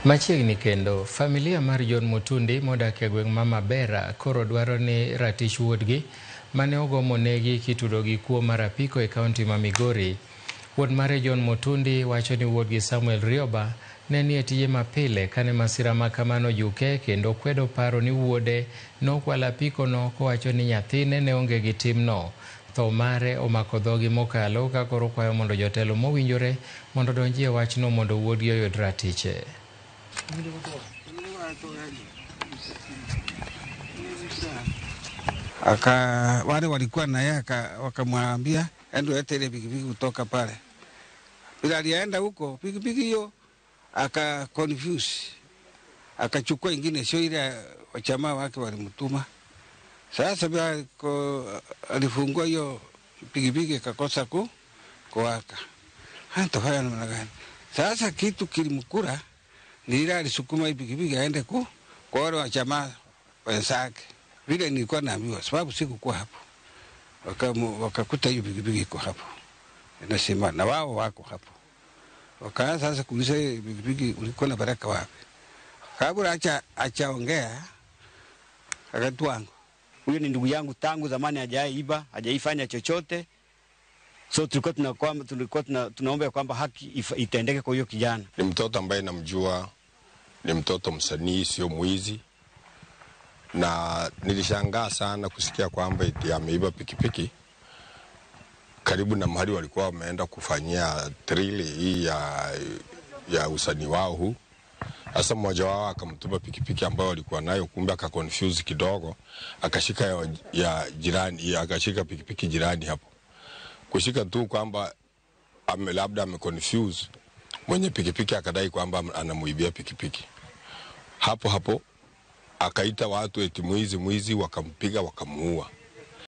Machiegni kendo, familia mar John Mutundi modak e gweng' ma Mabera koro dwaro ni ratich wuodgi mane ogo monegi kitudo gi kuo mar apiko e kaunti ma Migori. Wuon mare John Mutundi wacho ni wuodgi Samuel Rioba ne nie tije mapile kane masira ma kamano ojuke kendo kwedo paro ni wuode nokwalo apikono kowacho ni nyathine ne onge gi timno. Tho mare omako dhogi mokalo ka koro kwayo mondo jotelo mowinjore mondo odonjie wachno mondo wuodgi oyud ratiche. Aka wale walikuwa na yeye wakamwambia endo lete ile pikipiki kutoka pale. Bila alienda huko pikipiki hiyo aka confuse, akachukua ingine sio ile chama wake walimtuma. Sasa bila alifungua hiyo pikipiki akakosa kuwaka. Hata fanya namna gani? Sasa kitu kilimkura ni ile alisukuma hii pikipiki aende kwa wale wa chama wenzake. Vile nilikuwa naambiwa sababu sikukuwa hapo. Wakakuta hiyo pikipiki iko hapo. Nasema na wao wako hapo. Wakaanza sasa kuuliza pikipiki ulikuwa na baraka wapi? Kabla achaongea akatwangu. Huyo ni ndugu yangu tangu zamani, hajaiba, hajaifanya chochote. So tulikuwa tunaomba kwamba haki itendeke kwa huyo kijana. Ni mtoto ambaye namjua, ni mtoto msanii, sio mwizi. Na nilishangaa sana kusikia kwamba eti ameiba pikipiki karibu na mahali walikuwa wameenda kufanyia drill hii ya usanii wao huu. Sasa mmoja wao akamtupa pikipiki ambayo alikuwa nayo, kumbe akaconfuse kidogo, akashika ya jirani, akashika pikipiki jirani hapo. Kushika tu kwamba labda ameconfuse mwenye pikipiki akadai kwamba anamuibia pikipiki. Hapo hapo akaita watu eti mwizi mwizi, wakampiga wakamuua.